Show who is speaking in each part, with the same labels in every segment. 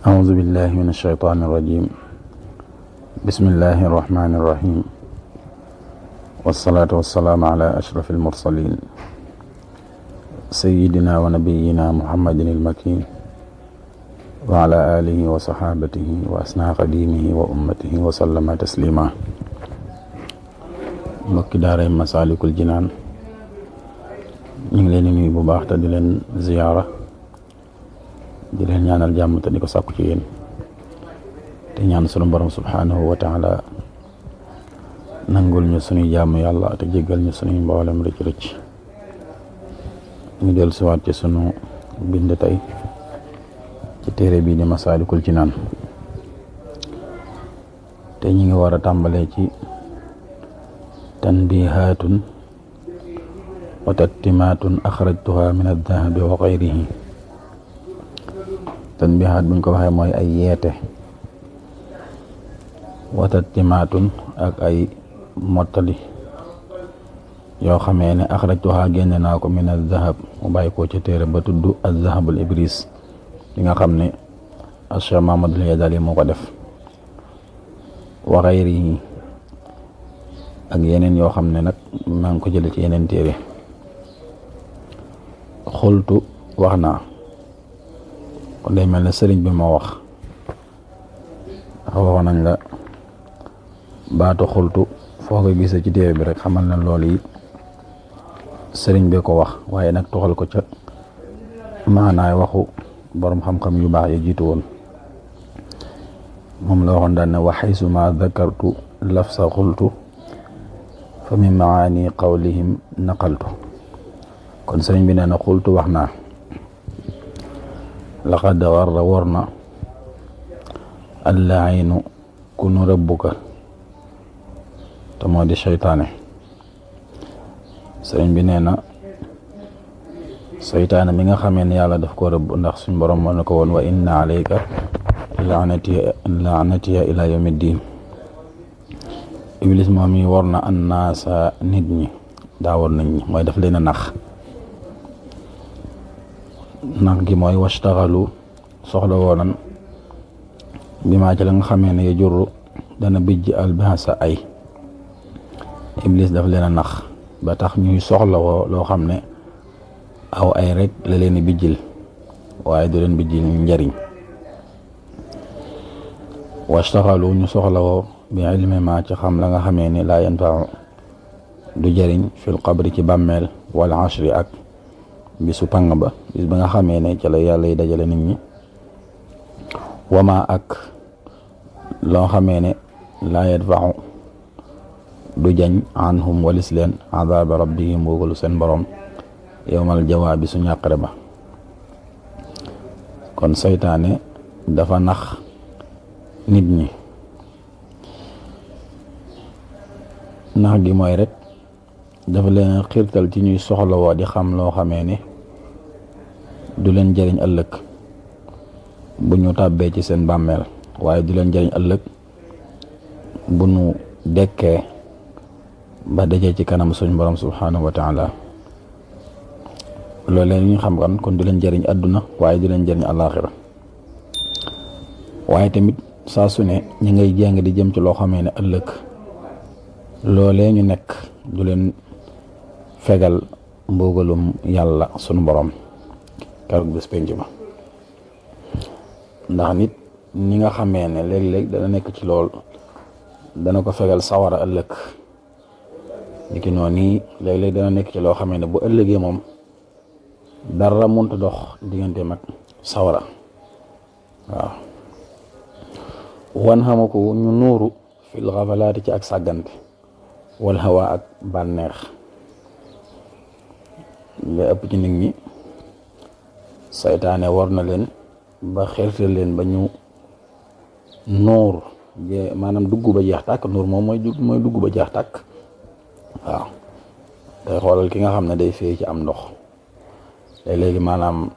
Speaker 1: أعوذ بالله من الشيطان الرجيم. بسم الله الرحمن الرحيم، والصلاة والسلام على أشرف المرسلين سيدنا ونبينا محمد المكين وعلى آله وصحابته وأسنى قديمه وأمته وسلم تسليما. mbokki daaray Masaalikul Jinaan ñu ngi leen di nuyu bu baax te di leen ziyaara, di leen ñaanal jàmm te di ko sàkku ci yéen, te ñaan sunu borom subhanahu wa taala nangul ñu sunuy jàmm yàlla te jéggal ñu sunuy mboolem rëcc rëcc. ñu dellu siwaat ci sunu bind tey ci téere bii di Masaalikul Jinaan, te ñu ngi war a tàmbalee ci tanbihaatun wa tattimaatun axrajtuha min addahabi wa gayrihi. tanbihaat buñ ko waxee mooy ay yeete, wa tattimaatun ak ay mottali yoo xamee ne axrajtuha génne naa ko min addahab mu bàyyi koo ci téere ba tudd addahabul ibris li nga xam ne Cheikh Mahamadul Yadali moo ko def, wa gayrihi ak yeneen yoo xam ne nag maa ngi ko jële ci yeneen téere. xultu wax naa, kon day mel ne sëriñ bi moo wax, ndax waxoon nañ la baatu xultu foo ko gisee ci téere bi rek xamal na loolu yi sëriñ bi ko wax, waaye nag toxal ko ca maanaay waxu borom xam-xam yu baax yi jiitu woon. moom la waxoon daan ne wa xaysu ma dakartu lafsa xultu fa min maani qawlihim naqaltu. kon sëriñ bi nee na xultu wax naa, laqad warra wor na allaaynu ku nu rëbbuka te moo di seytaane. sëriñ bi nee na seytaane mi nga xamee ne yàlla daf ko rëbb, ndax suñ borom moo ne ko woon wa inna alayka laanatiya ila yawmi ddin. iblis moom yi war na annaasa nit ñi, daa war nit ñi mooy daf leen a nax gi mooy wastaxalu soxla woonan bi maa ci la nga xamee ne ya jurru dana bijj albasa ay. iblis daf leen a nax ba tax ñuy soxla woo loo xam ne aw ay rek la leen bijjil, waaye du leen bijjil njariñ. wastaxalu ñu soxla woo bi ilmi ma ci xam la nga xamee ne laa yanfa'u du jariñ fil qabri ci bàmmeel, wal ashri ak bisu pang ba, bis ba nga xamee ne ci la yàlla yi dajale nit ñi. wama ak loo xamee ne laa yadfa'u du jañ anhum walis leen adaba rabbihim mbugalu seen borom yowmal jawaabi su ñàqare ba. kon saytaane dafa nax nit ñi. nax gi mooy rek dafa leen xiirtal ci ñuy soxlawoo di xam loo xamee ne du leen jëriñ ëllëg bu ñu tàbbee ci seen bàmmeel, waaye du leen jëriñ ëllëg bu ñu dekkee ba dajee ci kanam suñ borom subhanahu wa taala. loolu leen ñu xam kon du leen jëriñ àdduna, waaye du leen jëriñ àllaaxira. waaye tamit saa su ne ñi ngay jàng di jëm ci loo xamee ne ëllëg loolee ñu nekk du leen fegal mbugalum yàlla sunu borom keroog bés penc ma. ndax nit ñi nga xamee ne léeg-léeg dana nekk ci lool dana ko fegal sawara ëllëg, ni ki noonu nii léeg-léeg dana nekk ci loo xamee ne bu ëllëgee moom dara mënta dox diggante mag sawara. waaw wan xama ko ñu nuuru fil xafalaati ci ak sàggante, wal hawa ak bànneex. nga ëpp ci nit ñi saytaane war na leen ba xeertal leen ba ñu nuur maanaam dugg ba jeex tàkk. nuur moom mooy dugg ba jeex tàkk. waaw day xoolal ki nga xam ne day fee ci am ndox léegi maanaam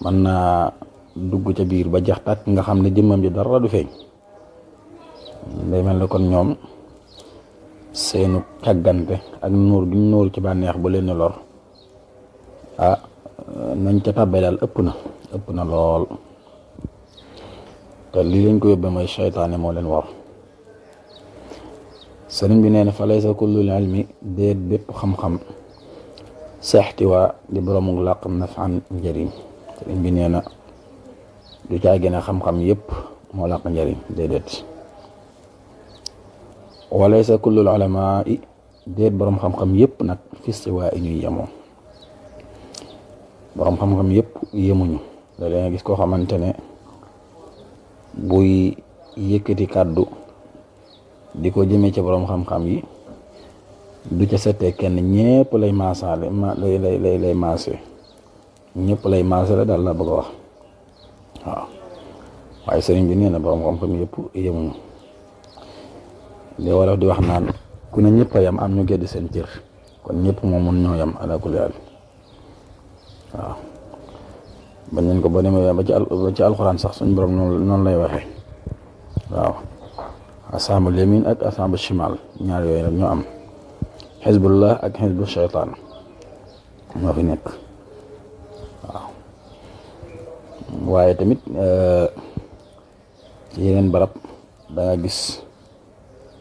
Speaker 1: mën naa dugg ca biir ba jeex tàkk nga xam ne jëmmam ji dara du feeñ. day mel ne kon ñoom seenu càggante ak nuur gi ñu nuur ci bànneex bu leen lor nañ ca tàbbee daal ëpp na lool. te li leen ko yóbbee mooy seytaane moo leen war. sëriñ bi nee na fa laysa kullul ilmi déet bépp xam-xam saxtiwaa di boroomu làq nafan njëriñ. sëriñ bi nee na du caagi ne xam-xam yëpp moo làq njëriñ déedéet. wa laysa kullul ulamaa i déet boroom xam-xam yëpp nag fi istiwaa i ñuy yemoo. boroom xam-xam yëpp yemuñu. da leen gis koo xamante ne buy yëkkati kàddu di ko jëmee ci boroom xam-xam yi du ca settee kenn ñëpp lay maasaale lay maase ñëpp lay maase la daal la bëgg a wax waaw. waaye sëriñ bi nee na boroom xam-xam yëpp yemuñu. li wolof di wax naan ku ne ñëpp a yem am ñu gedd seen cër kon ñëpp moom mun ñoo yem ala kulli haal waaw. bañ nañ ko ba demee ba ci alxuraan sax suñ borom noonu lay waxee waaw. ashaabul yamin ak ashaabul shimal ñaar yooyu nag ñoo am xizbullah ak xizbu shaytaan moo fi nekk waaw. waaye tamit ci yeneen barab da nga gis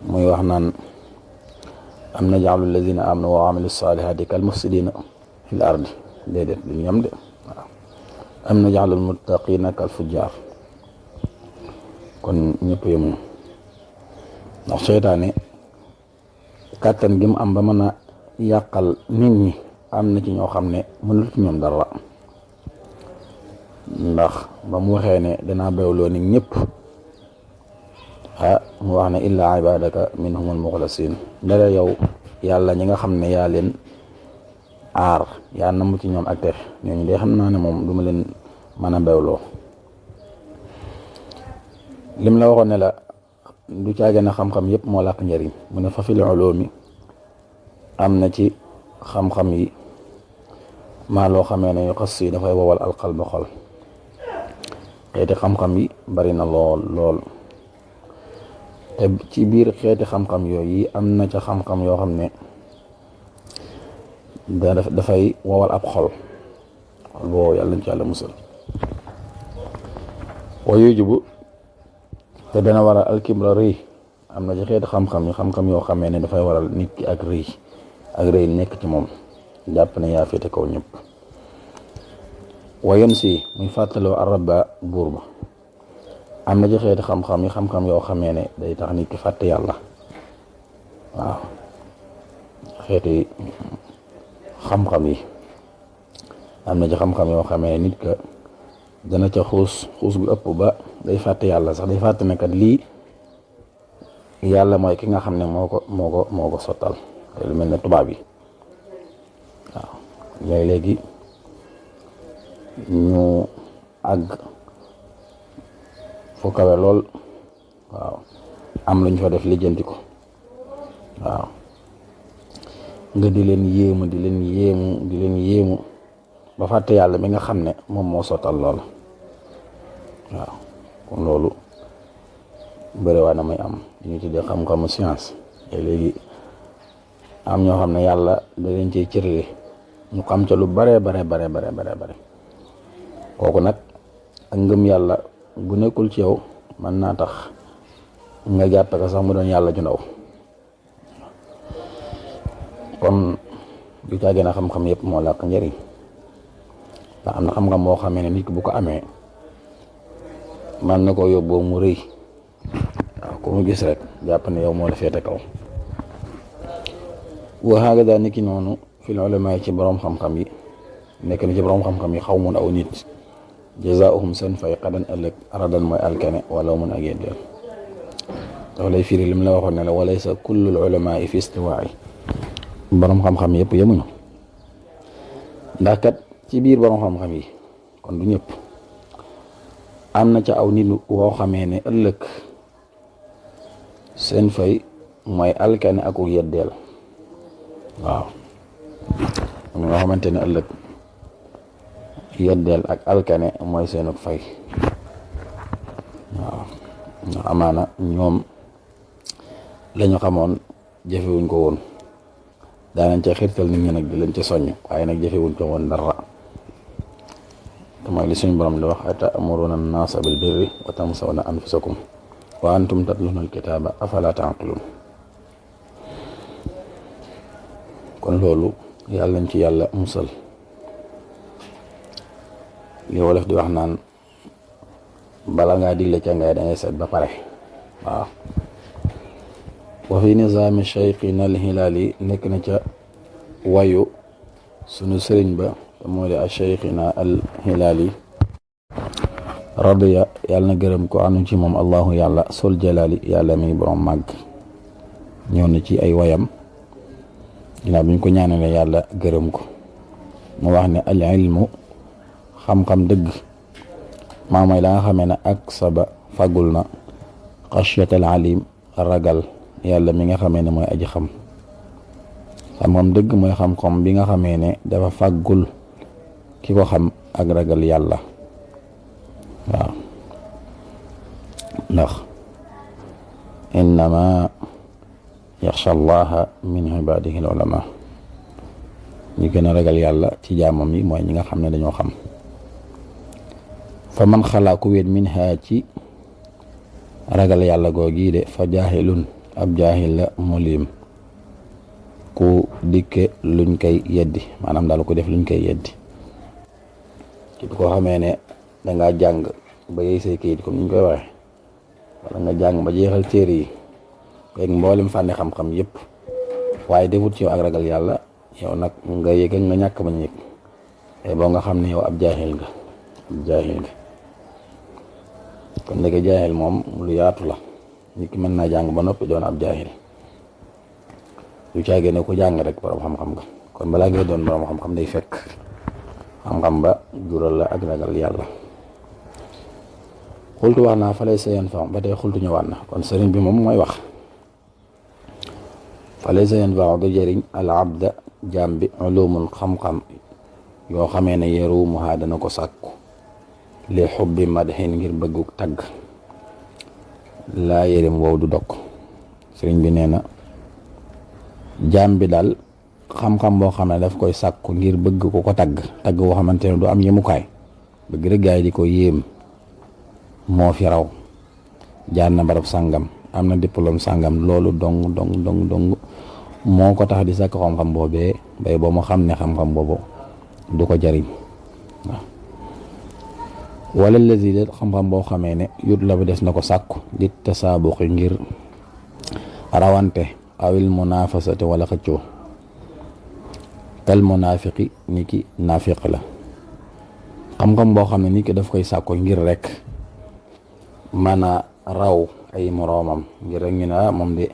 Speaker 1: muy wax naan am naj'alu alladina amanu wa amilu salihati kal mufsidina fil ardi déedéet lu ñu am de waaw. am naj'alu almuttaqina kal fujjar kon ñëpp yemuñu. ndax seytaane kàttan gi mu am ba mën a yàqal nit ñi am na ci ñoo xam ne mënul ci ñoom dara ndax ba mu waxee ne danaa bewloo nit ñëpp mu wax ne illaa ibadaka minhumul muxlasin dara yow yàlla ñi nga xam ne yaa leen aar yaa namu ci ñoom ak tex ñooñu de xam naa ne moom du ma leen mën a bewloo. lim la waxoon ne la du caage na xam-xam yëpp moo làq njëriñ mu ne fa fil ulumi am na ci xam-xam yi maa loo xamee ne yu xas yi dafay wowal alqalba xol. xeeti xam-xam yi bari na lool te ci biir xeeti xam-xam yooyu am na ca xam-xam yoo xam ne dafay wowal ab xol boobu yàlla nañ ci yàlla musal. wa yujibu te dana waral alkibra rëy am na ci xeeti xam-xam yoo xamee ne dafay waral nit ki ak rëy nekk ci moom jàpp ne yaa féete kaw ñëpp. wayen si muy fàttaloo araba buur ba am na ci xeeti xam-xam yoo xamee ne day tax nit ki fàtte yàlla waaw. xeeti xam-xam yi am na ci xam-xam yoo xamee ne nit ka dana ca xuus gu ëpp ba day fàtte yàlla sax day fàtte ne kat lii yàlla mooy ki nga xam ne moo ko sottal te lu mel ne tubaab yi waaw. léegi ñu àgg fu kawe lool waaw am luñ fa def lijjanti ko waaw nga di leen yéemu ba fàtte yàlla mi nga xam ne moom moo sottal lool waaw. kon loolu bëriwaa na muy am ñu tuddee xam-xamu science léegi am ñoo xam ne yàlla da leen ciy cërale ñu xam ca lu bare kooku nag ak ngëm yàlla bu nekkul ci yow mën naa tax nga jàppe ko sax mu doon yàlla ju ndaw. kon du caa gën a xam-xam yëpp moo làq njëriñ ndax am na xam-xam moo xamee ne nit ki bu ko amee man na ko yóbboo mu rëy waaw ku mu gis rek jàpp ne yow moo la féete kaw. wa hakaza niki noonu fil ulama ci borom xam-xam yi nekk na ci borom xam-xam yi xaw mun aw nit jazaohum seen fay xadan ëllëg aradan mooy alkane wala mun ak yeddeel. dafa lay firi lim la waxoon ne la walaysa kullul ulama fi istiwaay borom xam-xam yëpp yemuñu ndax kat ci biir borom xam-xam yi kon du ñëpp am na ca aw nit woo xamee ne ëllëg seen fay mooy alkane ak yeddeel waaw. am nga xamante ne ëllëg yeddeel ak alkane mooy seenug fay waaw. ndax amaana ñoom lañu xamoon jëfewuñ ko woon daanañ ca xirtal nit ñi nag di leen ca soññ waaye nag jëfewuñ ko woon dara te mooy li suñu borom di wax atamuruna an-naasa bil birri wa tansawna anfusakum wa antum tatluna al-kitaaba afala ta'qiluun. kon loolu yàlla nañ ci yàlla musal. li wolof di wax naan bala ngaa digle ca ngay dangay seet ba pare. waaw wa fi nizaami cheikhina al-Hilaali nekk na ca wayu sunu sëriñ ba te moo di a cheikhina al-Hilaali radiya yàlla na gërëm ko anu ci moom allahu yàlla sol jalaali yàlla mi borom màgg. ñëw na ci ay wayam ginnaaw bi ñu ko ñaanale yàlla gërëm ko mu wax ne al ilmu xam-xam dëgg maa mooy la nga xamee ne ak saba fagul na xashyatal alim ragal yàlla mi nga xamee ne mooy aji xam. xam-xam dëgg mooy xam-xam bi nga xamee ne dafa fàggul ki ko xam ak ragal yàlla. waaw ndax innama yaxsha allaha min ibadihi al ulama ñi gën a ragal yàlla ci jaamam yi mooy ñi nga xam ne dañoo xam. fa man xalaa ku wéet min ha ci ragal yàlla googii de fa jaahilun ab jaahil la mulim ku dikke luñ koy yeddi maanaam daal ku def luñ koy yeddi. képp koo xamee ne dangaa jàng ba yey say kayit comme niñ koy waxe wala nga jàng ba jeexal téere yi yeeg mboolem fànni xam-xam yëpp waaye defut ci yow ak ragal yàlla yow nag nga yëg nga ñàkk bañ yëg boo nga xam ne yow ab jaahil nga kon ndeke jaahil moom lu yaatu la. nit ki mën naa jàng ba noppi doon ab jaahil lu caagee ne ku jàng rek borom xam-xam nga. kon balaa ngay doon borom xam-xam day fekk xam-xam ba jural la ak ragal yàlla. xultu wax naa fa lay sa yan fa ba tey xultu ñëwaat na kon sëriñ bi moom mooy wax fa lay sa yan fa du jëriñ al abda jaam bi ulumul xam-xam yoo xamee ne yeru muhaa dana ko sàkku li xubbi madhin ngir bëggu tagg laa yërim wow du dokk. sëriñ bi nee na jaam bi daal xam-xam boo xam ne daf koy sàkku ngir bëgg ko tagg boo xamante ne du am yemukaay bëgg rek gaay di ko yéem moo fi raw jaar na barab sàngam am na diplôme sàngam loolu dong moo ko tax di sàkk xam-xam boobee bay boo mu xam ne xam-xam boobu du ko jariñ. waaw wala lazi de xam-xam boo xamee ne yut la ba des na ko sàkku di tasaabuqi ngir rawante awil munafasate wala xëccoo kal munafiqi ni ki nafiq la. xam-xam boo xam ne nit ki daf koy sàkku ngir rek mën a raw ay moroomam ngir rek ñu ne moom de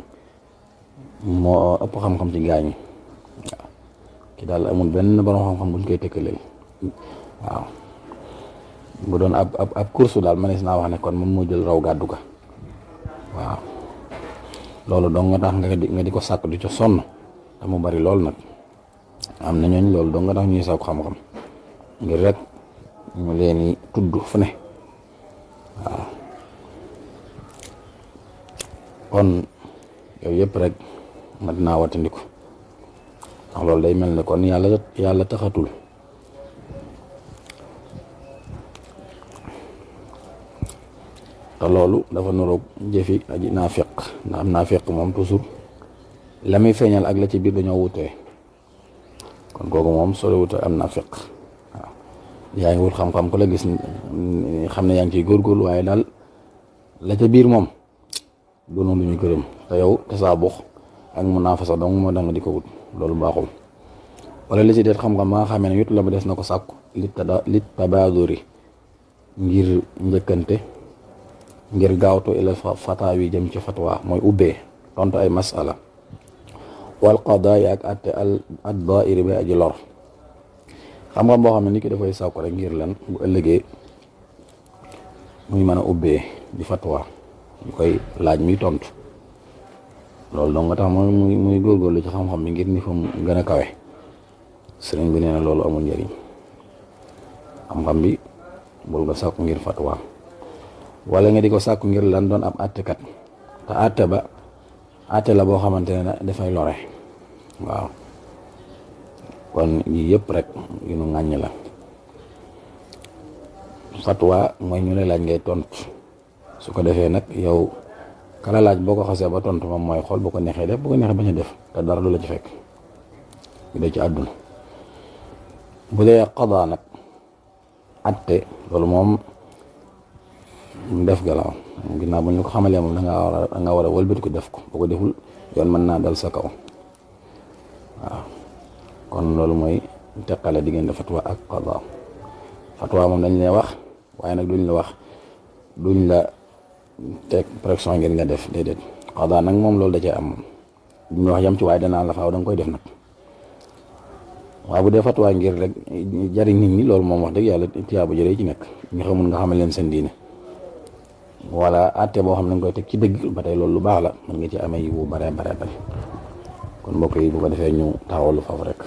Speaker 1: moo ëpp xam-xam ci gaañi. waaw ki daal amul benn borom xam-xam buñ koy tëkkaleel. waaw bu doon ab course daal manees naa wax ne kon moom moo jël raw gàddu ga. waaw loolu dong nga tax nga di ko sàkk di ca sonn te mu bari lool nag am na ñooñ loolu dong nga tax ñuy sàkku xam-xam ngir rek ñu leen tudd fu ne. waaw kon yooyu yëpp rek mat naa watandiku ndax loolu day mel ne kon yàlla taxatul. te loolu dafa nuroog jëfi aji naafiq ndax am naafiq moom toujours la muy feeñal ak la ci biir dañoo wutee kon kooku moom sore wute am naafiq. waaw yaa ngi wut xam-xam ku la gis xam ne yaa ngi ciy góorgóorlu waaye daal la ca biir moom doonu lu ñu gërëm te yow tasaabux ak munaafasa dong moo da nga di ko wut loolu baaxul. wala li ci det xam-xam ba nga xamee ne yut la ba des na ko sàkku lit tabaaduri ngir njëkkante ngir gaawtu ila fata wi jëm ci fatwa mooy ubbee tontu ay masala wal qadaa ak atte al daa'iri bi aji lor. xam-xam boo xam ne nit ki dafay sàkku rek ngir lan bu ëllëgee muy mën a ubbee di fatwa ñu koy laaj muy tontu loolu dong nga tax muy góorgóorlu ci xam-xam bi ngir ni fa mu gën a kawe. sëriñ bi nee na loolu amul njëriñ. xam-xam bi bul nga sàkku ngir fatwa wala nga di ko sàkku ngir lan doon ab àttekat te àtte ba àtte la boo xamante ne dafay lore. waaw kon yii yëpp rek yu nu ŋàññ la. fatwa mooy ñu lay laaj ngay tontu su ko defee nag yow kala laaj boo ko xasee ba tontu moom mooy xool bu ko neexee def bu ko neexee bañ a def te dara du la ci fekk bu dee ci àdduna. bu dee qadaa nag atte loolu moom def galaaw ginnaaw bu ñu ko xamalee moom da nga war a wëlbati ko def ko boo ko deful yoon mën naa dal sa kaw waaw. kon loolu mooy teqale diggante fatwa ak qadaa. fatwa moom dañ lay wax waaye nag duñ la teg pression ngir nga def déedéet. qadaa nag moom loolu da cee am duñ la wax yam ci waaye danaa la faaw da nga koy def nag. waaw bu dee fatwa ngir rek jariñ nit ñi loolu moom wax dëgg yàlla tiyaabu jëree ci nekk ñu xamul nga xamal leen seen diine wala àtte boo xam ne nga koy teg ci dëgg ba tey loolu lu baax la mën nga ci amee yi bu bare kon mbokk yi bu ko defee ñu taxawlu foofu rek.